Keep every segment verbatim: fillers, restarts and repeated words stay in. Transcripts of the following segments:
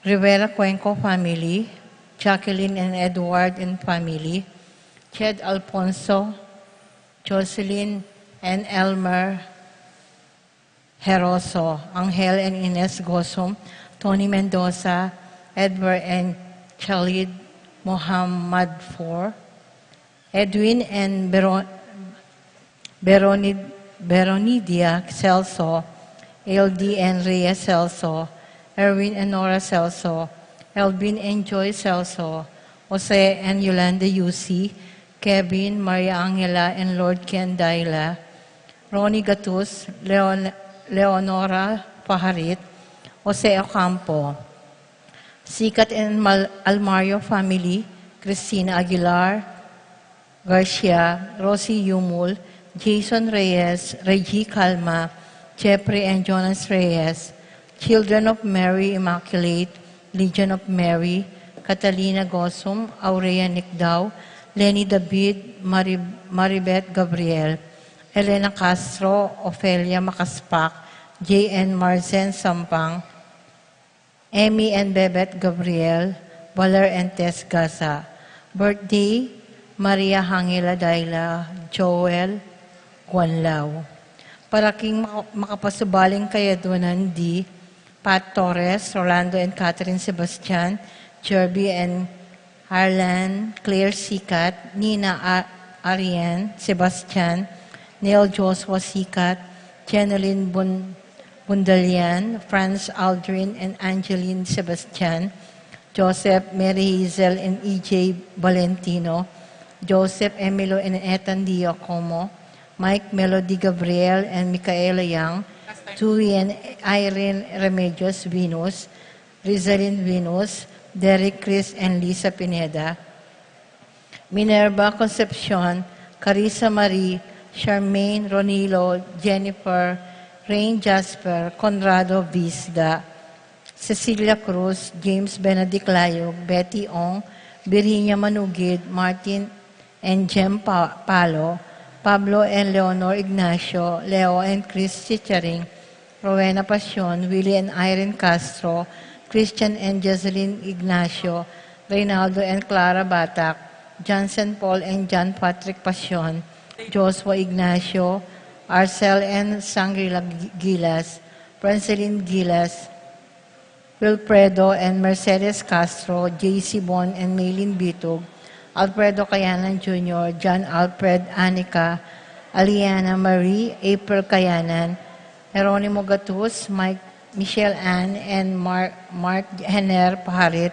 Rivera Cuenco family, Jacqueline and Edward and family, Ched Alfonso, Jocelyn and Elmer Heroso, Angel and Ines Gosum, Tony Mendoza, Edward and Khalid Mohammad four, Edwin and Bero-, Beroni-, Beronidia Celso, L D and Rhea Celso, Erwin and Nora Celso, Elvin and Joy Celso, Jose and Yolanda Yusi, Kevin, Maria Angela and Lord Ken Daila, Ronnie Gatus, Leon-, Leonora Paharit, Jose Ocampo, Sikat and Mal-, Almario family, Christina Aguilar Garcia, Rosie Yumul, Jason Reyes, Reggie Calma, Jeffrey and Jonas Reyes, Children of Mary Immaculate, Legion of Mary, Catalina Gosum, Aurea Nicdao, Lenny David, Mari-, Maribeth Gabriel, Elena Castro, Ofelia Macaspac, J N Marzen Sampang, Emmy and Bebet Gabriel, Valer and Tess Gaza. Birthday, Maria Hangela Daila, Joel Guanlao. Para king maka-, makapasubaling kayadwanan di Pat Torres, Rolando and Catherine Sebastian, Jerby and Arlan, Claire Sikat, Nina A-, Arian Sebastian, Neil Joshua Sikat, Jeneline Bun-, Bundalian, Franz Aldrin and Angeline Sebastian, Joseph, Mary Hazel and E J Valentino, Joseph Emilio and Ethan Dio Como, Mike Melody Gabriel and Micaela Young, Tui and Irene Remedios Venus, Rizalin Venus, Derek Chris and Lisa Pineda, Minerva Concepcion, Carissa Marie, Charmaine, Ronilo, Jennifer, Rain Jasper, Conrado Visda, Cecilia Cruz, James Benedict Layog, Betty Ong, Virginia Manugid, Martin and Jem Pa-, Palo, Pablo and Leonor Ignacio, Leo and Chris Chicharing, Rowena Pasion, Willie and Irene Castro, Christian and Jocelyn Ignacio, Reynaldo and Clara Batak, Johnson Paul and John Patrick Pasion, Joshua Ignacio, Arcel and Sangrila Gi-, Gilas, Francelin Gilas, Wilfredo and Mercedes Castro, J C Bon and Maylin Bitug, Alfredo Kayanan Junior, John Alfred Anica, Aliana Marie, April Kayanan, Jeronimo Gatus, Mike, Michelle Ann and Mar-, Mark Henner Paharit,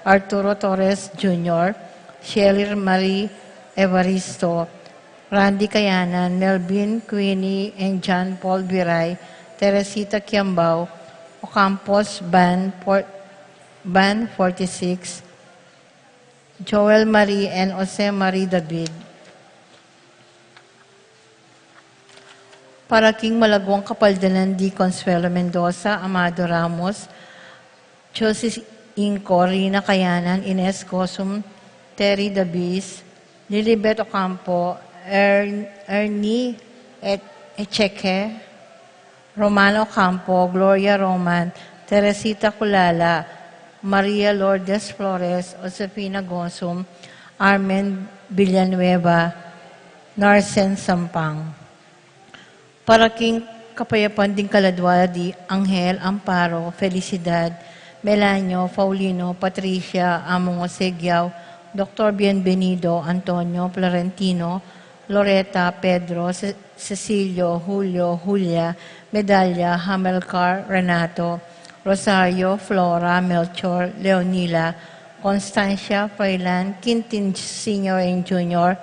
Arturo Torres Junior, Shelly Marie Evaristo, Randy Kayanan, Melvin, Queenie and John Paul Viray, Teresita Kiambao, Ocampos Ban, Por-, Ban forty-six, Joel Marie and Jose Marie David. Para king malaguang kapaldanan di Consuelo Mendoza, Amado Ramos, Josie Inco, Rina Kayanan, Ines Gosum, Terry Davis, Lilibet Ocampo, Er-, Ernie Et-, Echeque, Romano Ocampo, Gloria Roman, Teresita Culala, Maria Lourdes Flores, Josefina Gosum, Armen Villanueva, Narsen Sampang. Para king kapayapan ding kaladwa di Angel, Amparo, Felicidad, Melanio, Paulino, Patricia, Among Jose Giao, Doktor Bienvenido, Antonio, Florentino, Loreta, Pedro, Ce-, Cecilio, Julio, Julia, Medalla, Hamilcar, Renato, Rosario, Flora, Melchor, Leonila, Constancia, Froilan, Quintin Senior and Junior,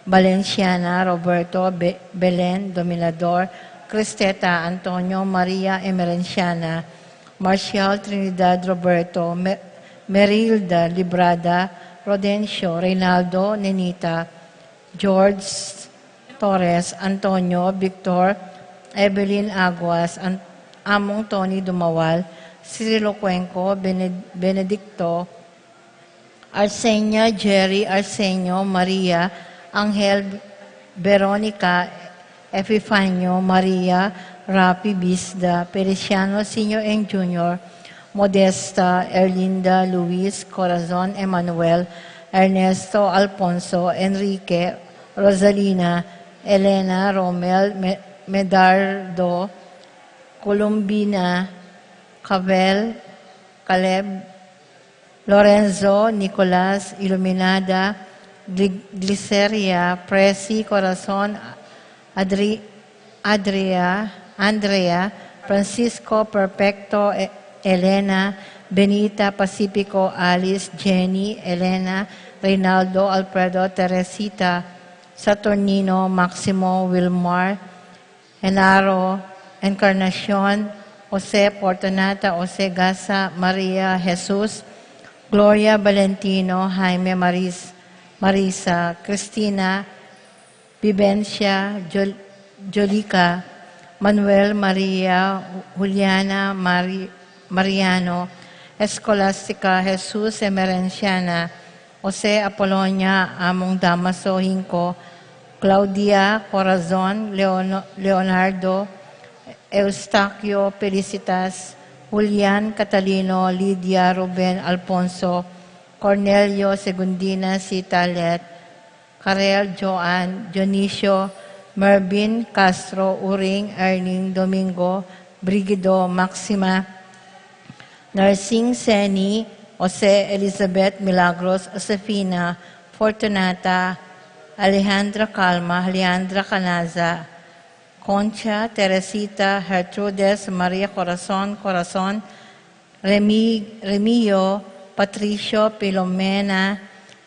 Valenciana, Roberto, Be-, Belen, Dominador, Cristeta, Antonio, Maria, Emerenciana, Marcial, Trinidad, Roberto, Me-, Merilda, Librada, Rodencio, Reynaldo, Nenita, George, Torres, Antonio, Victor, Evelyn Aguas, An-, Among Tony Dumawal, Cirilo Cuenco, Bened-, Benedicto, Arsenia, Jerry, Arsenio, Maria, Angel, Veronica, Epifanio, Maria, Rafi, Bisda, Feliciano Senior and Junior, Modesta, Erlinda, Luis, Corazon, Emmanuel, Ernesto, Alfonso, Enrique, Rosalina, Elena, Romel, Me-, Medardo, Columbina, Cabel, Caleb, Lorenzo, Nicolas, Iluminada, Gli-, Gliceria, Presi, Corazon, Adri-, Adria, Andrea, Francisco, Perfecto, E-, Elena, Benita, Pacifico, Alice, Jenny, Elena, Reynaldo, Alfredo, Teresita, Saturnino, Maximo, Wilmar, Genaro, Encarnacion, Jose, Fortunata, Jose, Gasa, Maria, Jesus, Gloria, Valentino, Jaime, Maris-, Marisa, Cristina, Vivencia, Jol-, Jolica, Manuel, Maria, Juliana, Mari-, Mariano, Escolastica, Jesus, Emerenciana, Jose, Apolonia, Among Damaso, Hinco, Claudia, Corazon, Leono-, Leonardo, Eustaquio, Felicitas, Julian, Catalino, Lydia, Ruben, Alfonso, Cornelio, Segundina, Sita, Let, Karel, Joan, Dionisio, Mervin, Castro, Uring, Erning, Domingo, Brigido, Maxima, Nursing, Seni, Jose, Elizabeth, Milagros, Josefina, Fortunata, Alejandra, Calma, Alejandra, Canaza, Concha, Teresita, Gertrudes, Maria, Corazon, Corazon, Remi-, Remio, Patricio, Filomena,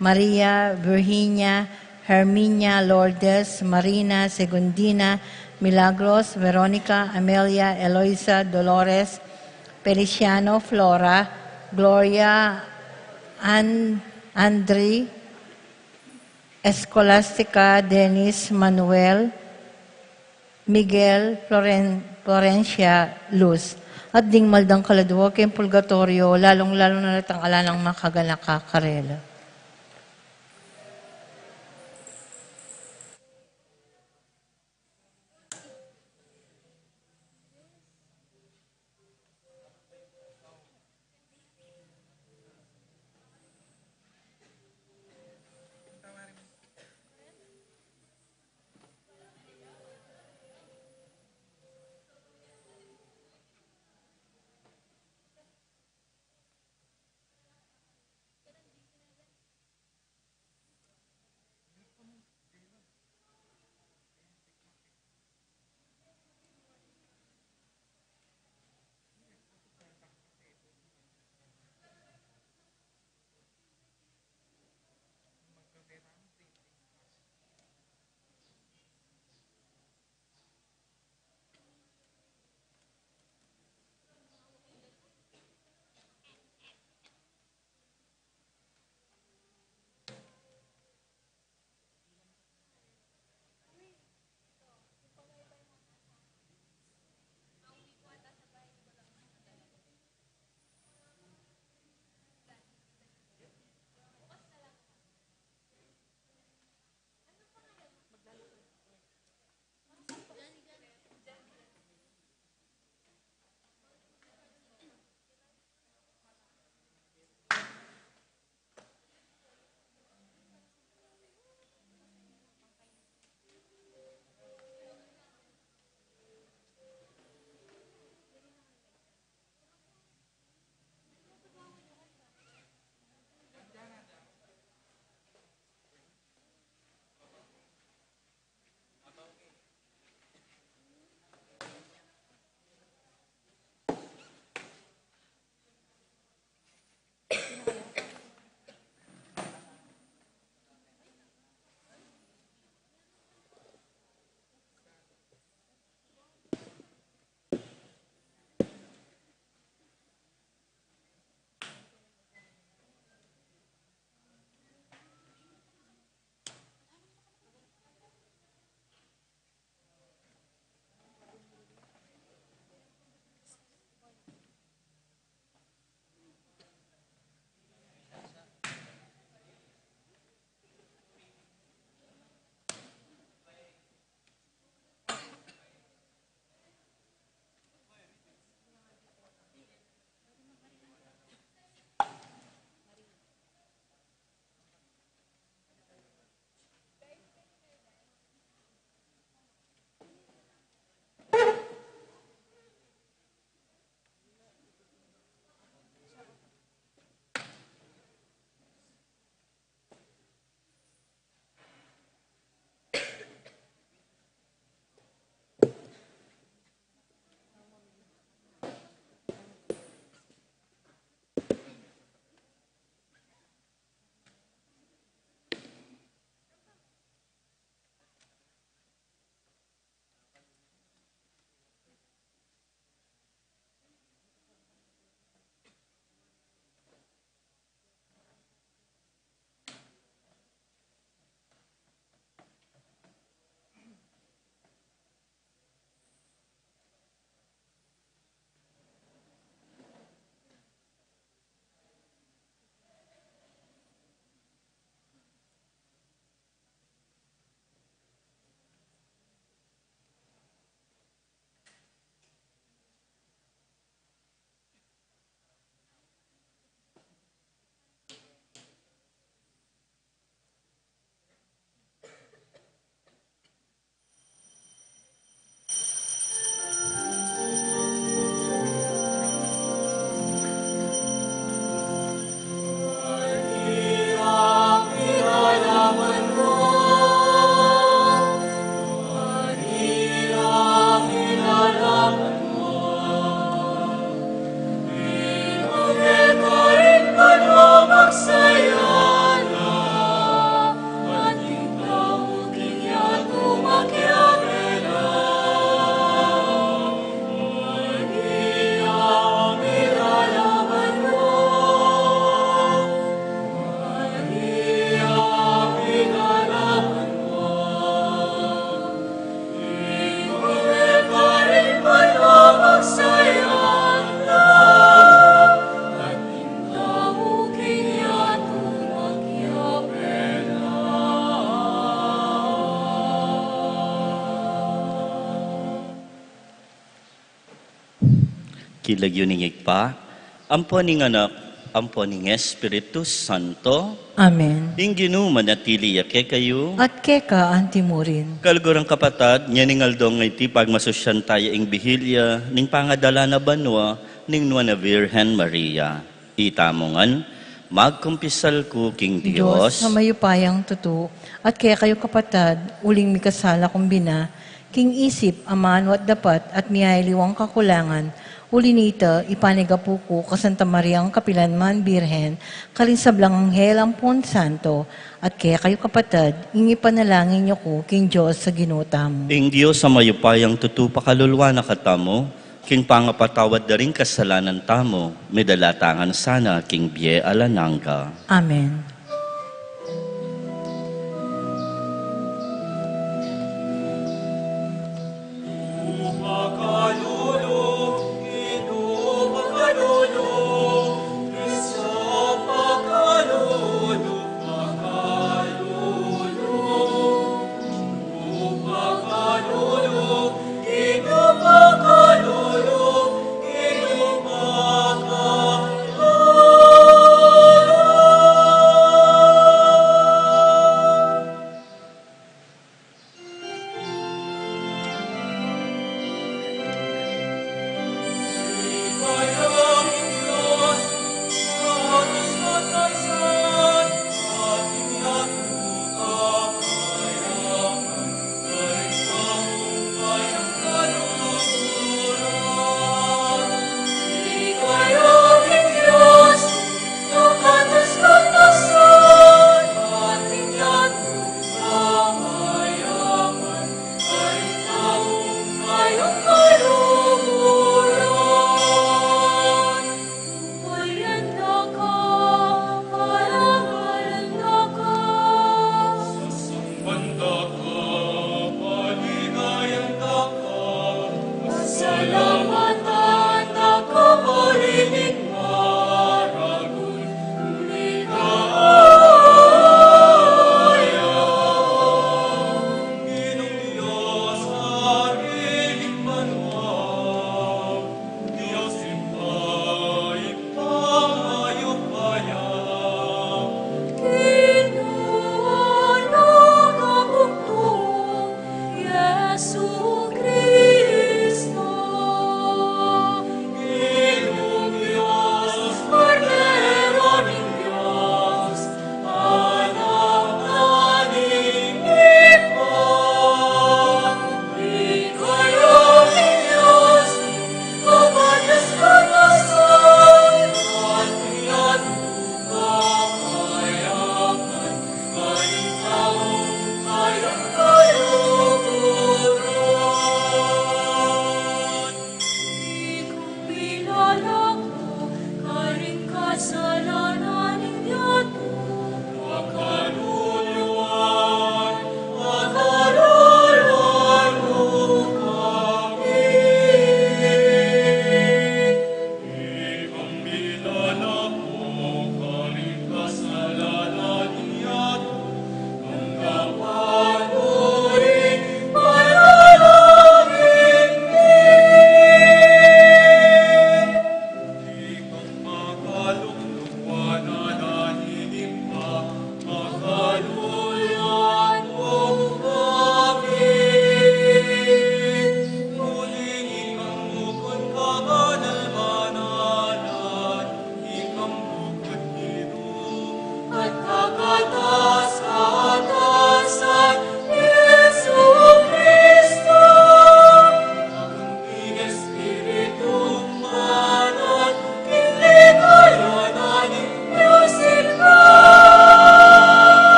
Maria, Virginia, Herminia, Lourdes, Marina, Segundina, Milagros, Veronica, Amelia, Eloisa, Dolores, Feliciano, Flora, Gloria, An-, Andri, Escolastica, Dennis, Manuel, Miguel, Floren-, Florencia, Luz. At ding maldang kaladua king purgatorio, lalung-lalu na retang ala nang makaganaka karela. King lagyu ning Ibpa, ampo ning Anak, ampo ning Espiritu Santo. Amen. Ing Ginu manatili ya kekayu. At keka anti mu rin. Kaluguran kapatad, ngening aldo ngeni pagmasusyan taya ing Bihilya ning Pangadala na Banua ning Nuan a Virgen Maria. Itamu ngan, magkumpisal ku king Dios. Dios a mayupayang tutu, at kekayu kapatad, uling mikasala kung bina, king isip, amanu at dapat, at miyaliwang kakulangan, uli nita, ipanigapu ku ka Santa Mariang kapilanman Birhen, karing sablang anghel ampon santo, at kekayu kapatad, ing ipanalangin yu ku king Dios a Ginu tamu. Ing Dios a mayupayang tutu pakaluluan na katamu, king pangapatawad da ring kasalanan tamu, midala ta ngan sana king bie alang angga. Amen.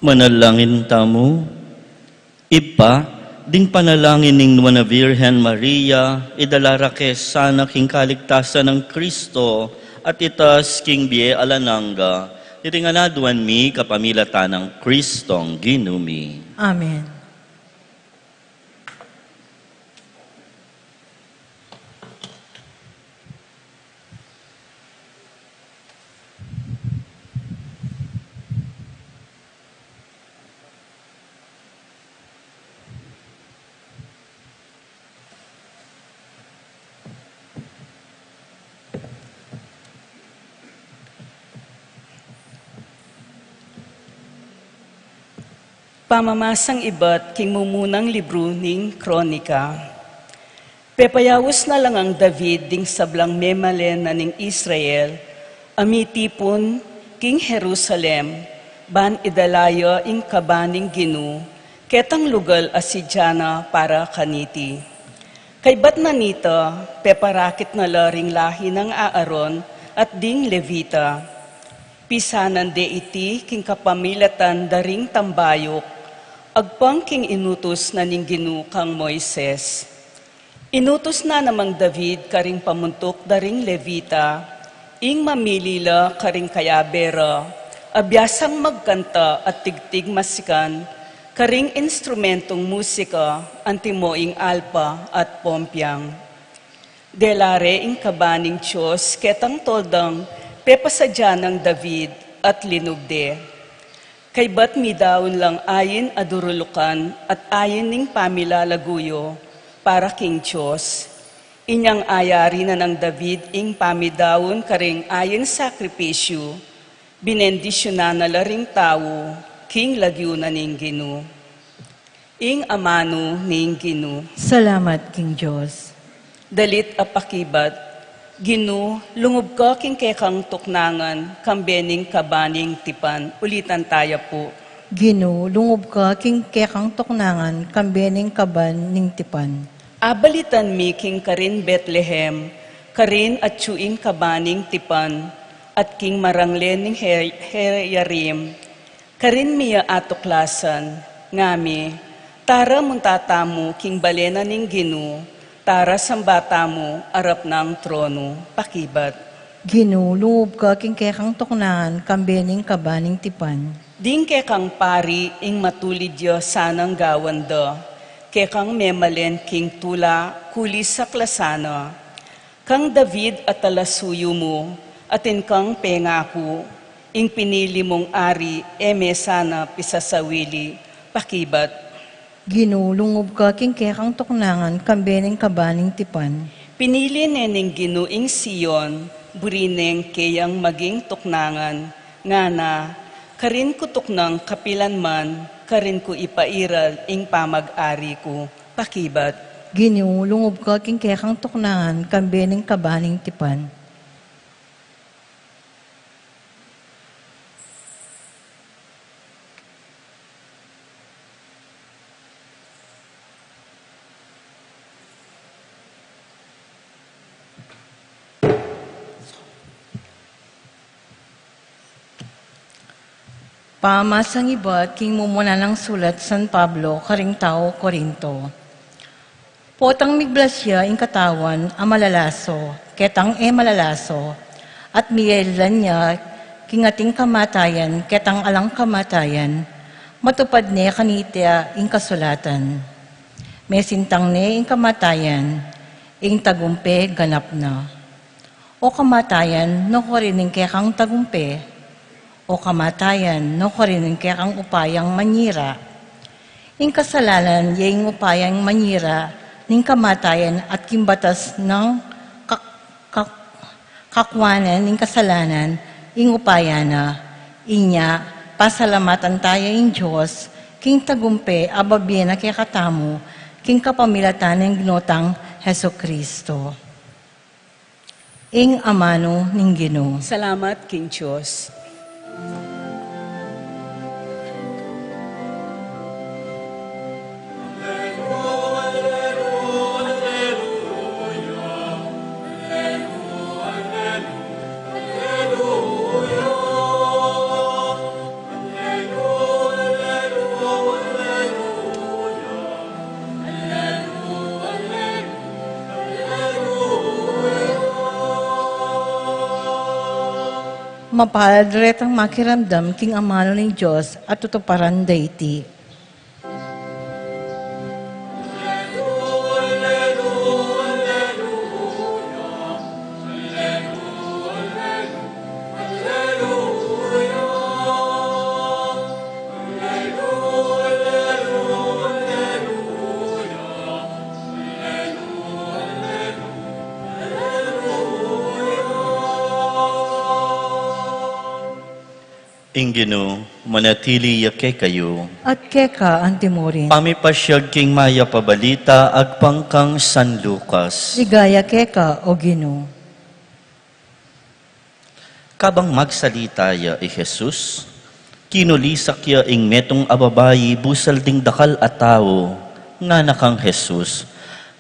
Manalangin tamu. Ibpa, ding panalangin ning Nuan a Virgen Maria, idala ra ke sana king kaligtasan nang Kristo at itas king bie alang angga. Iti ngan aduan mi kapamilatan nang Kristong Ginu mi. Amen. Pamamasang ibat king mumunang libru ning Kronika. Pepayaus na la ngang David ding sablang memalen na ning Israel a mitipun king Jerusalem, ban idala ya ing kaba ning Ginu ketang lugal a sidya na para kaniti. Kaybat na nita, peparakit na la ring lahi nang Aaron at ding Levita. Pisanan de iti king kapamilatan da ring tambayuk, agpang king inutus na ning Ginu kang Moises. Inutus na namang David karing pamuntuk da ring Levita, ing mamili la karing kayabe ra a biasang magkanta at tigtig masikan karing instrumentung musika, antimo ing alpa at pompiang. Dela re ing kaba ning Dios ketang toldang pepasadya nang David at linub de. Kaybat midaun lang ain a durulukan at ain ning pamilalaguyu para king Dios. Inyang ayari na nang David ing pamidaun karing ain sakripisyu, binendisyunan na la ring tau king lagyu na ning Ginu. Ing amanu ning Ginu. Salamat king Dios. Dalit a pakibat. Ginu, lungub ka king kekang tuknangan, kambe ning kaba ning tipan. Ulitan taya pu. Ginu, lungub ka king kekang tuknangan, kambe ning kaba ning tipan. Abalitan mi king karin Betlehem, karin atyu ing kaba ning tipan, at king marangle ning He-, Heyarim, karin mi ya atuklasan, ngami, tara munta tamu king bale na ning Ginu, tara samba tamu arap nang tronu. Pakibat. Ginu, lungub ka king kekang tuknangan, kambe ning kaba ning tipan. Ding kekang pari ing matulid ya sanang gawan da, kekang memalen king tula, kulisak la sana. Kang David a talasuyu mu, atin kang pengaku, ing pinili mung ari, e me sana pisasawili. Pakibat. Ginu, lungub ka king kekang tuknangan, kambe ning kaba ning tipan. Pinili ne ning Ginu ing Sion, buri neng keyang maging tuknangan, ngana, karin ku tuknang kapilan man, karin ku ipairal ing pamag-ari ku. Pakibat. Ginu, lungub ka king kekang tuknangan, kambe ning kaba ning tipan. Pamamasang ibat king mumuna nang sulat San Pablo karing tau Corinto. Potang migbalas ya ing katawan a malalaso, ketang e malalaso, at miyalan ya king ating kamatayan, ketang alang kamatayan, matupad ne kanita ing kasulatan. Mesintang ne ing kamatayan, ing tagumpe ganap na. O kamatayan, nu karin ing kekang tagumpe? O kamatayan, nu karin ing kekang upayang manyira? Ing kasalanan, ya ing upayang manyira ning kamatayan at king batas nang ka-, ka-, kakuanan ning kasalanan, ing upaya na. Inya, pasalamatan taya ing Dios, king tagumpe a babie na kekatamu, king kapamilatan ning Ginu tang Jesucristo. Ing amanu ning Ginu. Salamat king Dios. Mapalad retang makiramdam king amanu ning Dios at tutuparan da iti. Ing Ginu manatili ya kekayu. At keka antimurin. Pamipasiag king mayap a balita agpang kang San Lucas. Ligaya keka, O Ginu. Kabang magsalita ya i Jesus, kinulisak ya ing metung a babai busal ding dakal a tau, ngana kang Jesus,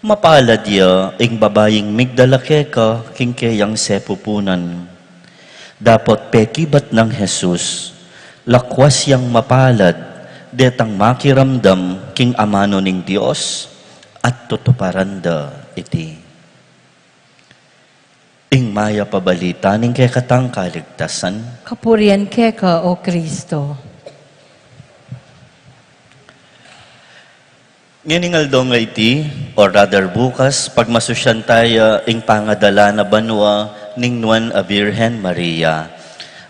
"Mapalad ya ing babaing migdala keka king keyang sepupunan." Dapot pekibat nang Jesus, lakwas yang mapalad detang makiramdam king amanu ning Dios at tutuparan da iti. Ing mayap a balita ning kekatang kaligtasan. Kapurian keka, O Kristo. Ngening aldo nga iti, or rather bukas, pagmasusyan taya ing pangadala na banua ning Nuan a Birhen Maria.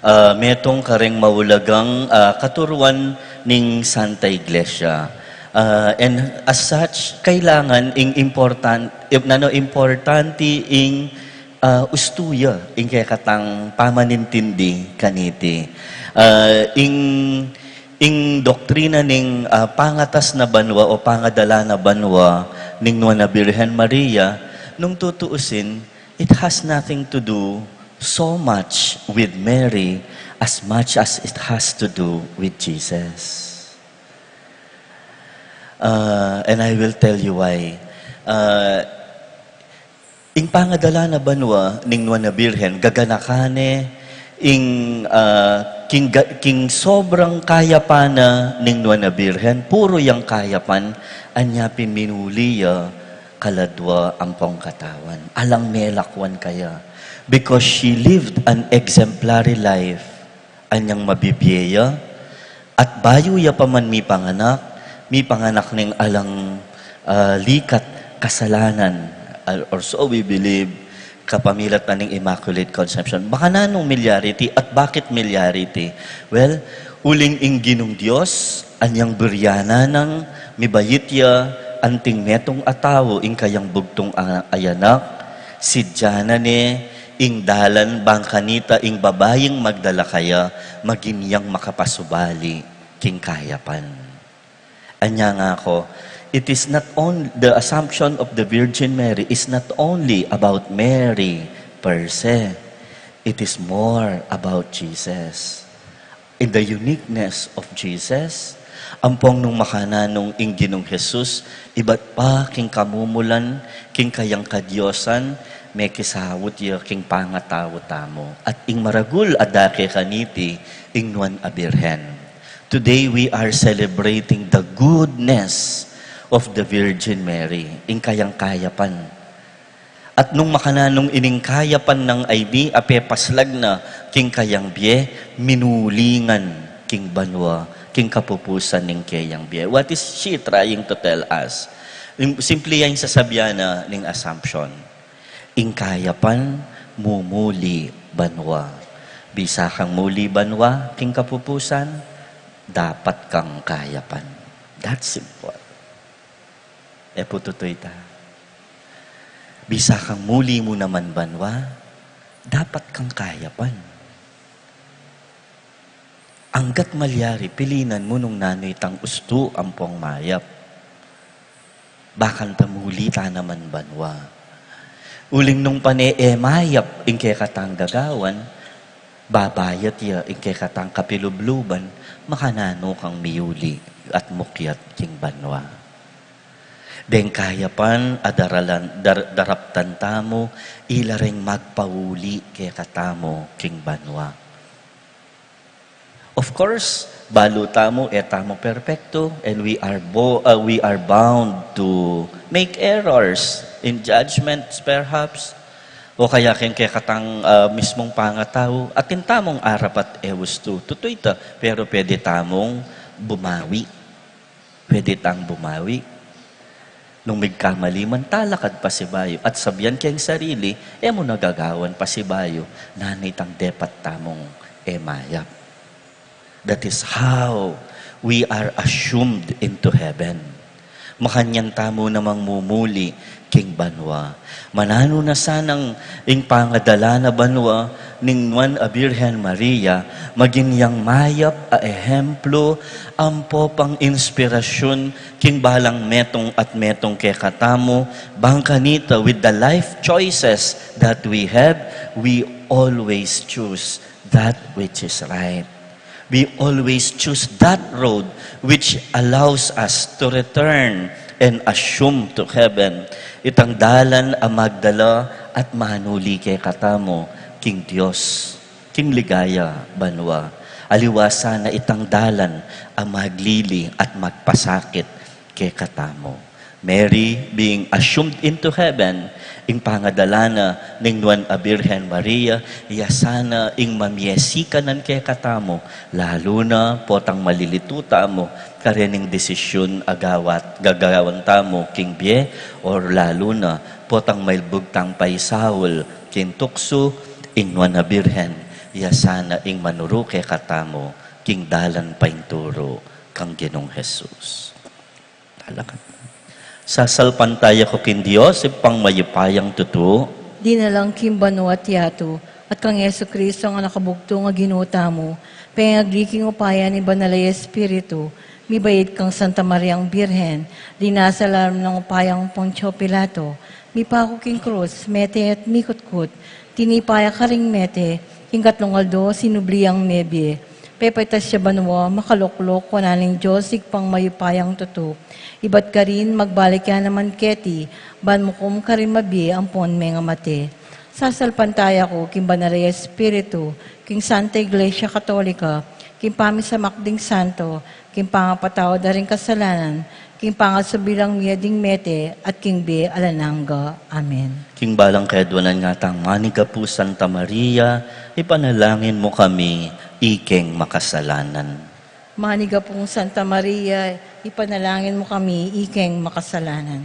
Ah, metung kareng maulagang, ah, katuruan ning Santa Iglesia. Ah, and as such, kailangan ing important, nanu importante ing, ah, ustu ya ing kekatang pamanintindi kaniti. Ah, ing, ing doktrina ning, ah, pangatas na banua o pangadala na banua ning Nuan a Birhen Maria, nung tutuusin, it has nothing to do so much with Mary as much as it has to do with Jesus. Uh, and I will tell you why. Uh, ing pangadala na banua ning Nuan a Birhen, gaganakan ne ing, uh, king ga-, king sobrang kayapan na ning Nuan a Birhen, puru yang kayapan, anya pin minuli ya kaladua ampong katawan. Alang melakwan kaya. Because she lived an exemplary life. Anyang mabibie ya, at bayu ya pa man mipanganak, mipanganak ning alang, ah, likat kasalanan, ah, or so we believe, kapamilatan ning Immaculate Conception. Makananung milyari iti, at bakit milyari iti? Well, uling ing Ginung Dios, anyang burianan nang mibayit ya, anting metung a tau, ing kayang bugtung a-, a anak, sidyanan ne, ing dalan bang kanita ing babaing magdala kaya, maging yang makapasubali king kayapan. Anya nga ku, it is not only, the Assumption of the Virgin Mary is not only about Mary per se. It is more about Jesus. In the uniqueness of Jesus, ampong nung makananu nung ing Ginung Jesus, ibat pa king kamumulan, king kayang kadiosan, mekisaut ya king pangatau tamu. At ing maragul a dake kaniti, ing Nuan a Birhen. Today we are celebrating the goodness of the Virgin Mary, ing kayang kayapan. At nung makananu nung ining kayapan nang aini a pepaslag na king kayang bie, minuli ngan king banua, king kapupusan ning keyang bie. What is she trying to tell us? Ing, simple ya ing sasabian na ning Assumption. Ing kayapan mumuli banua. Bisa kang muli banua king kapupusan, dapat kang kayapan. That's simple. E pu tutu ita. Bisa kang muli mu naman banua, dapat kang kayapan. Anggat malyari, pilinan mu nung nanu itang ustu ampong mayap. Bakanta muli ta naman banua. Uling nung pane e mayap ing kekatang gagawan, babayat ya ing kekatang kapilubluban, makananu kang miuli at mukyat king banua. Deng kayapan a daralan, dar-, daraptan tamu, ila reng magpauli kekatamu king banua. Of course, balu tamu, e tamu perpektu, and we are bo-, uh, we are bound to make errors in judgments, perhaps. O kaya keng kekatang, ah, mismung pangatau, atin tamung arapat e ustu. Tutu ita, pero pwede tamung bumawi. Pwede tang bumawi. Nung migkamali man, talakad pasibayu at sabian keng sarili, e mu na gagawan pasibayu, nanu itang depat tamung e mayap. That is how we are assumed into heaven. Makanyan tamu namang mumuli king banua. Mananu na sanang ing pangadala na banua ning Nuan a Birhen Maria, magin yang mayap a ehemplu, ampo pang inspirasyun king balang metung at metung kekatamu, bang kanita, with the life choices that we have, we always choose that which is right. We always choose that road which allows us to return and assume to heaven. Itang dalan a magdala at manuli kekatamu king Dios, king ligaya banua. Aliwa sana itang dalan a maglili at magpasakit kekatamu. Mary, being assumed into heaven, ing pangadala na ning Nuan a Birhen Maria, iya sana ing mamie sikanan kekatamu, lalu na potang malilitu tamu karening desisyun a gawat, gagawan tamu king bie, or lalu na potang mailbug tang paisaul king tuksu, ing Nuan a Birhen, iya sana ing manuru kekatamu king dalan painturu kang Ginung Jesus. Talaga. Sasalpantaya ku king Dios, Ibpang mayupayang tutu. Dinalang king banua at yatu, at kang Jesucristo a Anak a bugtung a Ginu tamu, pengagli king upaya ning Banal a Espiritu, mibaid kang Santa Mariang Birhen, linasa lalam ning upayang Poncio Pilato, mipaku king krus, mete at mikutkut, tinipa ya karing mete, king katlung aldo sinubli yang mebie. Pepaitas ya banua, makaluklok wanan ning Dios Ibpang mayupayang tutu. Ibat karin, magbalik ya naman keti, ban mukum karing mabie ampon mengamate. Sasalpantaya ku king Banal a Espiritu, king Santa Iglesia Katolika, king pamisamak ding santo, king pangapatawad da ring kasalanan, king pangasabilang mie ding mete, at king bie alang angga. Amen. King balang kayaduanan ngatang manigapu Santa Maria, ipanalangin mu kami ikeng makasalanan. Manigapung Santa Maria, ipanalangin mu kami ikeng makasalanan.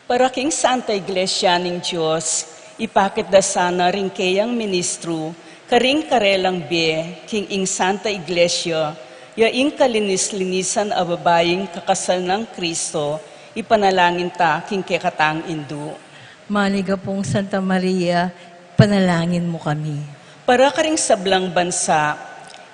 Para king Santa Iglesia ning Dios, ipakit da sana ring keyang ministru, karing karelang bie, king ing Santa Iglesia, ya ing kalinis-linisan a babaing kakasal nang Kristo, ipanalangin ta king kekatang indu. Manigapung Santa Maria, ipanalangin mu kami. Para karing sablang bansa,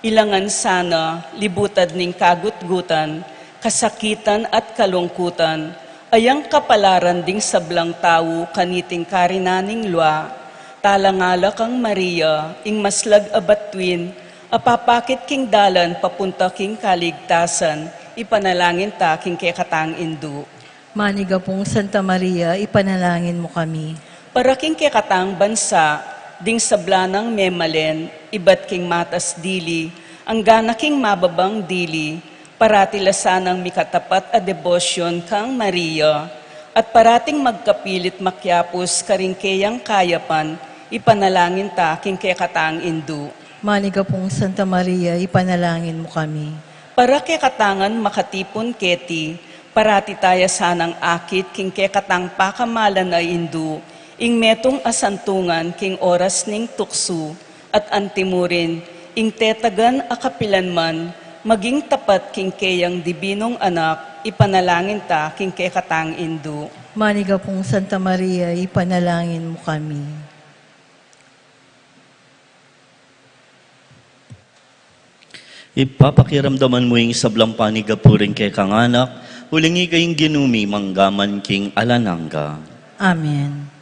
ilangan sana, libutad ning kagutgutan, kasakitan at kalungkutan, ayang kapalaran ding sablang tau kaniting karinan ning lua, talangala kang Maria, ing maslag a batuin, a papakit king dalan papunta king kaligtasan, ipanalangin ta king kekatang indu. Manigapung Santa Maria, ipanalangin mu kami. Para king kekatang bansa, ding sabla nang memalen, ibat king matas dili, anggana king mababang dili, parati la sanang mikatapat a debosyon kang Maria, at parating magkapilit makiapus karing keyang kayapan, ipanalangin ta king kekatang indu. Manigapung Santa Maria, ipanalangin mu kami. Para kekatangan makatipun keti, parati taya sanang akit king kekatang pakamalan a indu, ing metung a santungan king oras ning tuksu, at antimurin, ing tetagan a kapilanman, maging tapat king keyang dibinung anak, ipanalangin ta king kekatang indu. Manigapung Santa Maria, ipanalangin mu kami. Ipapakiramdaman mu ing sablang panigapu ring kekang anak, uling ika ing Ginu mi manggaman king alang angga. Amen.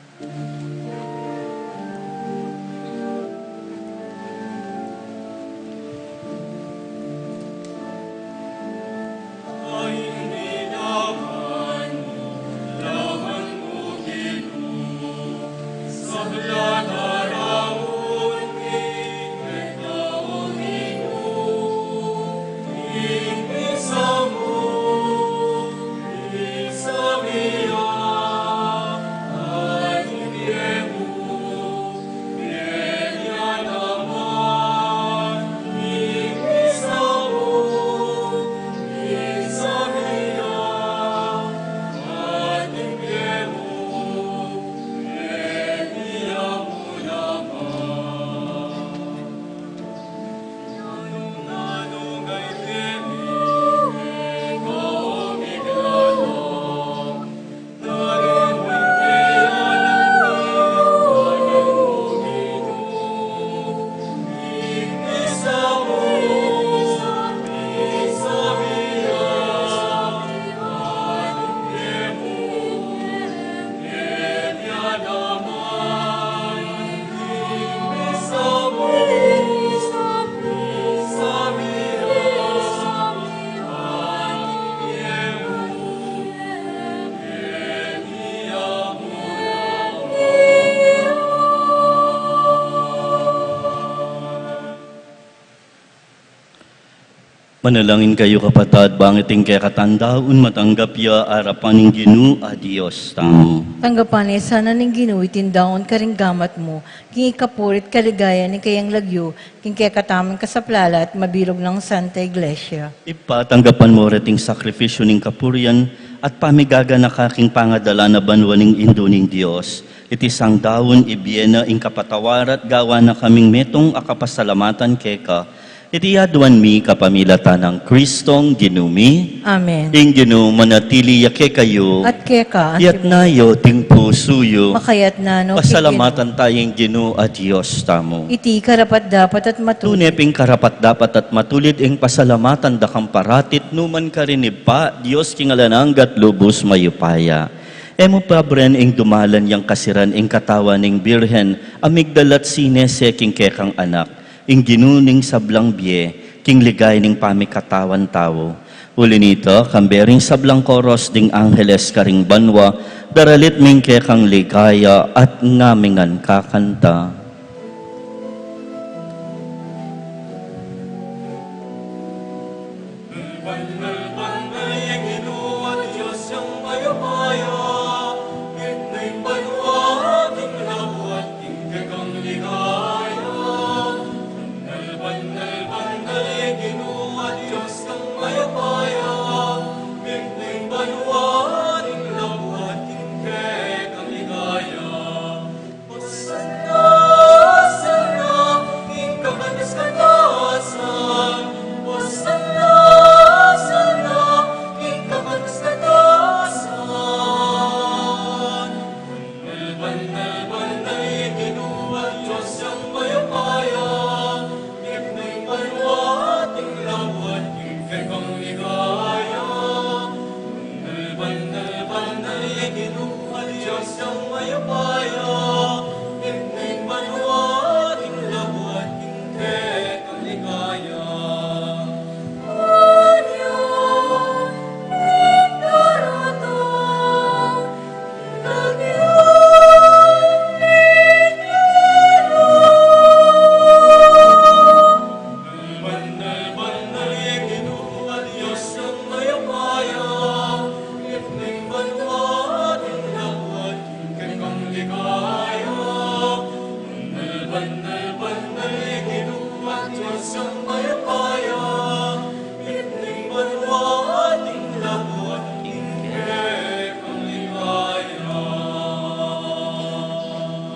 Manalangin kayu, kapatad, bang iting kekatang daun matanggap ya arapan ning Ginu a Dios tamu. Tanggapan na sana ning Ginu iting daun karing gamat mu, king ikapuri't kaligayan ning kayang lagyu, king kekatamung kasaplalan at mabilug nang Santa Iglesia. Ibpa, tanggapan mu reting sakrifisyu ning kapurian at pamigaganaka king pangadalan a banua ning Indu ning Dios. Iti sang daun ibie na ing kapatawaran at gawan na kaming metung a kapasalamatan keka. Iti aduan mi kapamilatan nang Kristong Ginu mi. Amen. Ing Ginu manatili ya kekayu. At keka. Iyatas yu ding pusu yu. Makayatas na no. Pasalamatan taya ing Ginu a Dios tamu. Iti karapat-dapat at matulid. Tune pin karapat-dapat at matulid ing pasalamatan da kang parati at nukarin man, Ibpa, Dios king alang angga at lubus mayupaya. E mu pabren ing dumalan yang kasiran ing katawan ning Birhen a migdal at sinese king kekang Anak, ing Ginu ning sablang bie, king ligaya ning pamikatawan tau. Uli na nita, kambe ring sablang koros ding angeles karing banua, daralit mi ing kekang ligaya at ngamingan kakanta.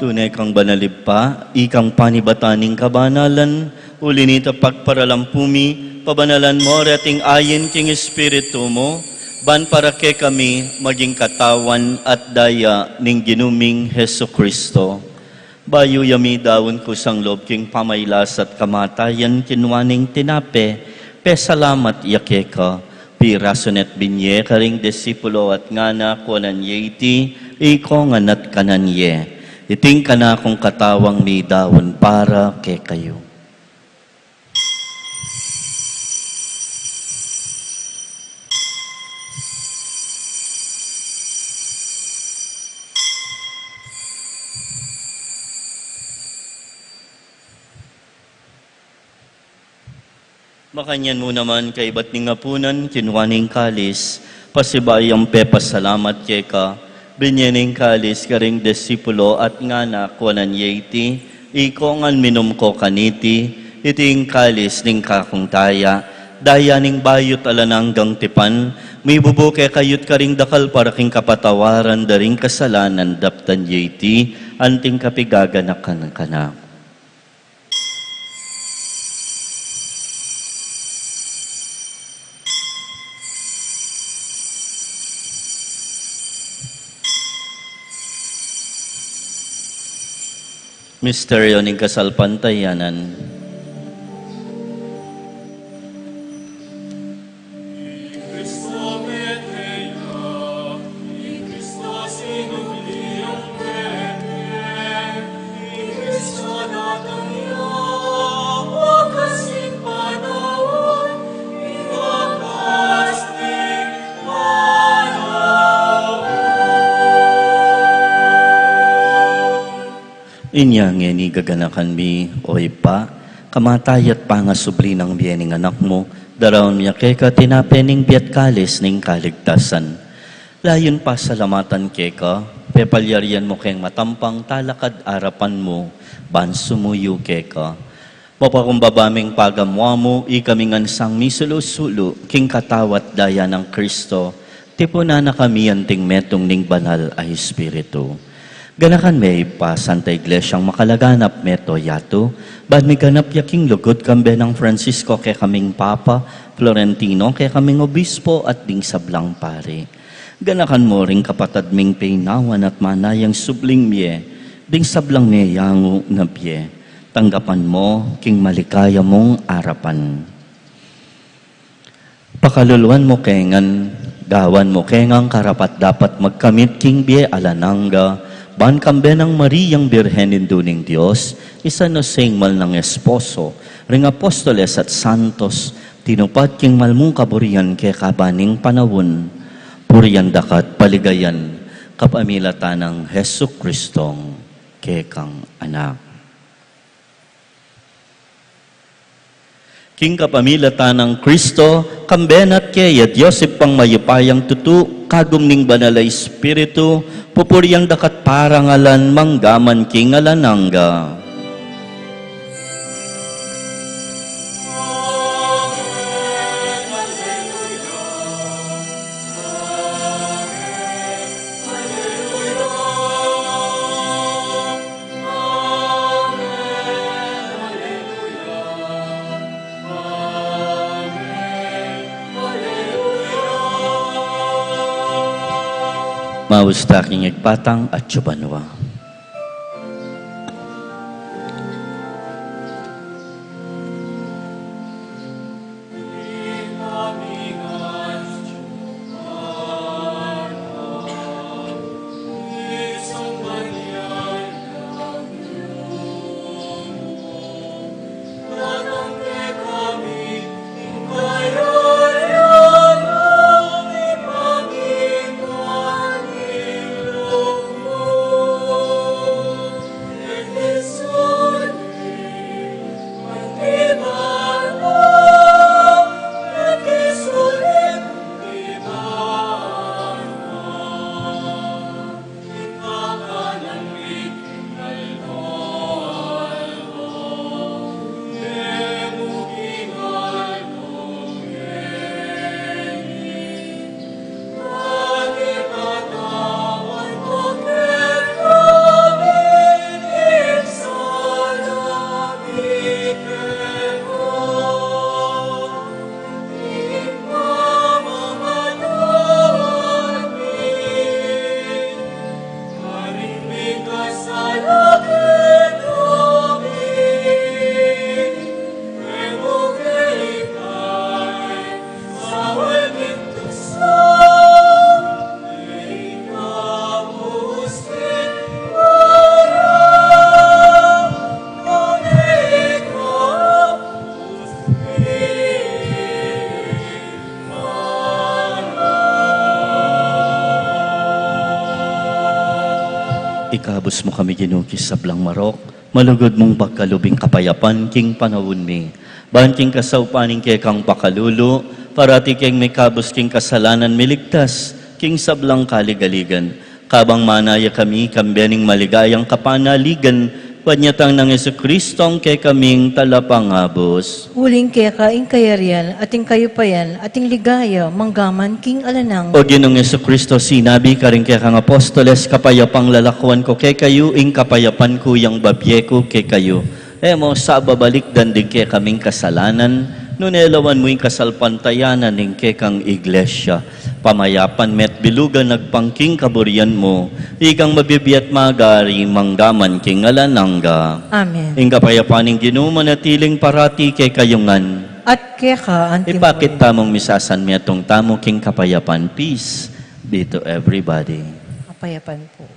Tune kang banal, Ibpa, ikang panibatan ning kabanalan, uli na nita pagparalampu mi, pabanalan mu reting ayin king Espiritu mu, ban para kekami maging katawan at daya ning Ginu ming Jesucristo. Bayu ya midaun kusang lub king pamailas at kamatayan, kinua ne ing tinape, pesalamat ya keka, pirasu ne at binye karing disipulo at ngana, kuanan ye iti, ikongan at kanan ye. Iti ing kanakung katawang midaun para kekayu. Makanyan mu naman kaibat ning apunan, kinua ne ing kalis, pasibayu yang pepasalamat keka, binye ne ing kalis karing disipulo at ngana, kuanan ye iti, ikongan, minum ko kaniti, iti ing kalis ning kakung daya, daya ning bayu't alang anggang tipan, mibubu kekayu't karing dakal para king kapatawaran da ring kasalanan, daptan ye iti, anting kapigaganakan kanaku. Misteryo ning kasalpantayanan. Inya ngeni gaganakan mi, O Ibpa, kamatay at pangasubli nang bie ning Anak mu, Daraun mi keka tinape ning bie at kalis ning kaligtasan. Layun pasalamatan keka, pepalyarian mu keng matampang talakad arapan mu, ban sumuyu keka. Mapakumbaba ming pagamuan mu, ikami ngan sang misulu-sulu, king katawan at daya nang Kristo, tipunan na kami anting metung ning Banal a Espiritu. Ganakan me Ibpa Santa Iglesyang makalaganap meto yatu, ban miganap ya king lugud kambe nang Francisco kekaming Papa, Florentino kekaming Obispo at ding sablang pari. Ganakan mu ring kapatad ming pinawan at manayang subling mie, ding sablang meyangu na bie. Tanggapan mu king maligaya mung arapan. Pakaluluan mu ke ngan, gawan mu ke ngan karapat-dapat magkamit king bie alang angga, ban kambe nang Mariang Birhen Indu ning Dios, i San Jose ing mal nang esposo, ring apostoles at santos, tinupad king mal mung kaburian keka ban ning panaun, purian da ka at paligayan, kapamilatan nang Jesucristong kekang Anak. King kapamilatan nang Kristo, kambe na at keya, Dios Ibpang mayupayang tutu, kagum ning Banal a Espiritu, pupurian da ka at parangalan manggaman king alang angga. Maus ta king ibpa tang atsu banua. Ikabus mu kami, Ginu, king sablang marok, malugud mung pagkalub ing kapayapan king panaun mi. Ban king kasaupan ning kekang pakalulu, parati keng mikabus king kasalanan, miligtas king sablang kaligaligan. Kabang manaya kami kambe ning maligayang kapanaligan, panyatang nang Jesucristong kekaming Talapangabus. Uling keka ing kayarian, at ing kayupayan, at ing ligaya, manggaman king alang angga. O Ginung Jesucristo, sinabi karing kekang apostoles, kapayapang lalakwan ku kekayu, ing kapayapan ku yang babie ku kekayu. E mu sa babalikdan ding kekaming kasalanan, nune lawan mu ing kasalpantayanan ning kekang Iglesia. Pamayapan me at bilugan agpang king kaburian mu, ikang mabibie at magari manggaman king alang angga. Amen. Ing kapayapan ning Ginu manatiling parati kekayu ngan. At keka anti. Ipakit tamung misasanmetung tamu king kapayapan. Peace be to everybody. Kapayapan po.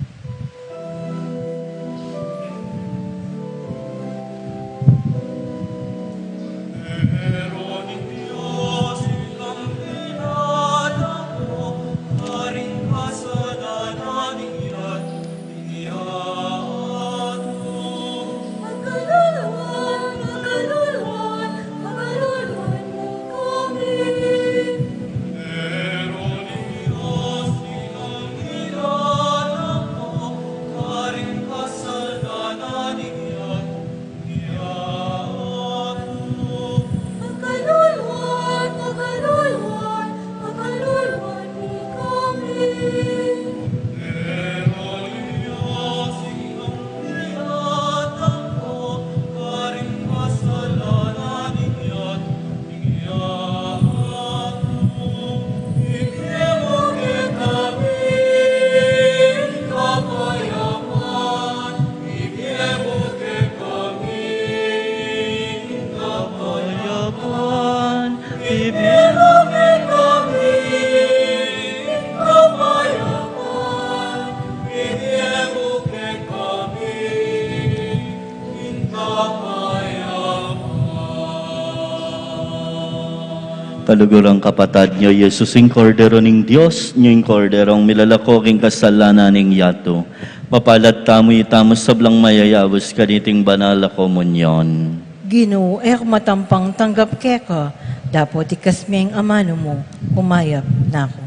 Lugud ing kapatad yu, Jesus, ing Kordero ning Dios, ing Korderong milalako king kasalanan ning yatu. Mapalad tamu, itamu sablang mayayaus kaniting banal a komunyon. Ginu, e ku matampang tanggap keka, dapot ikas me ing amanu mu, kumayap na ku.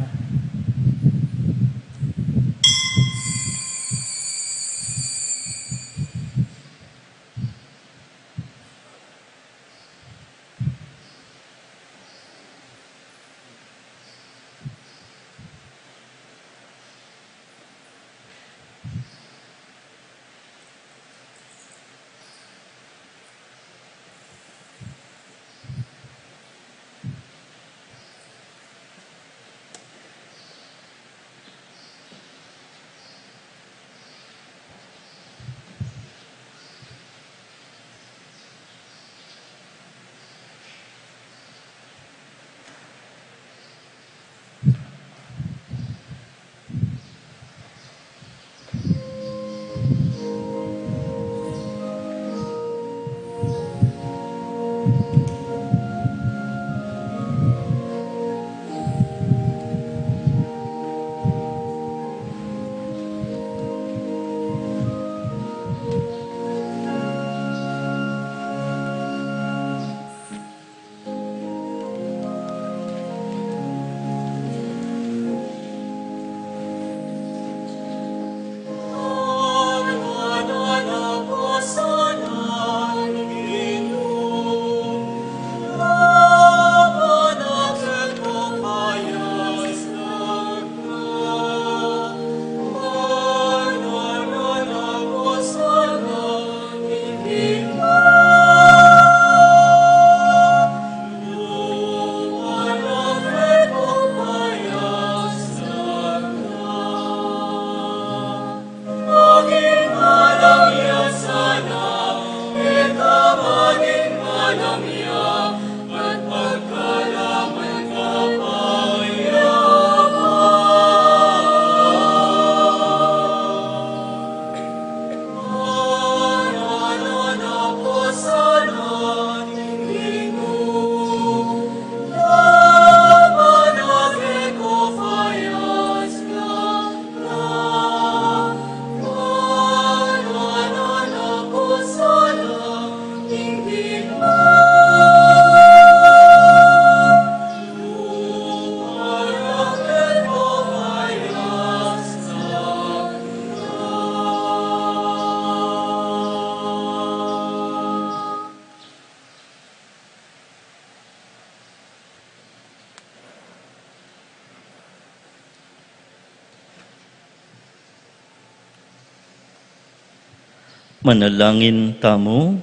Manalangin tamu.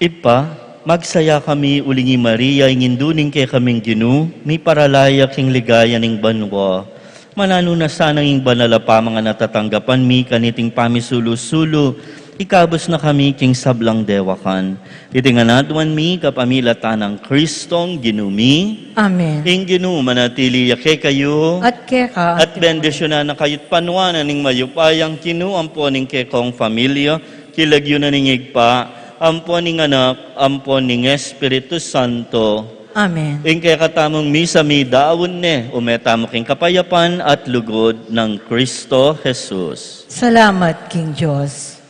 Ibpa, magsaya kami uling i Maria, ing indu ning kekaming Ginu, miparalaya king ligaya ning banua. Mananu na sana ing banal a pamangan a tatanggapan mi kaniting pamisulu-sulu, ikabus na kami king sablang dewakan. Iti ngan aduan mi kapamilatan nang Kristong Ginu mi. Amen. Ing Ginu manatili ya kekayu. At keka. At bendisyunan na kayu't panuanan ning mayupayang Ginu, ampo ning kekong familia, king lagyu na ning Ibpa, ampo ning Anak, ampo ning Espiritu Santo. Amen. Ing kekatamung misa midaun ne, ume tamu king kapayapan at lugud nang Kristo Jesus. Salamat king Dios.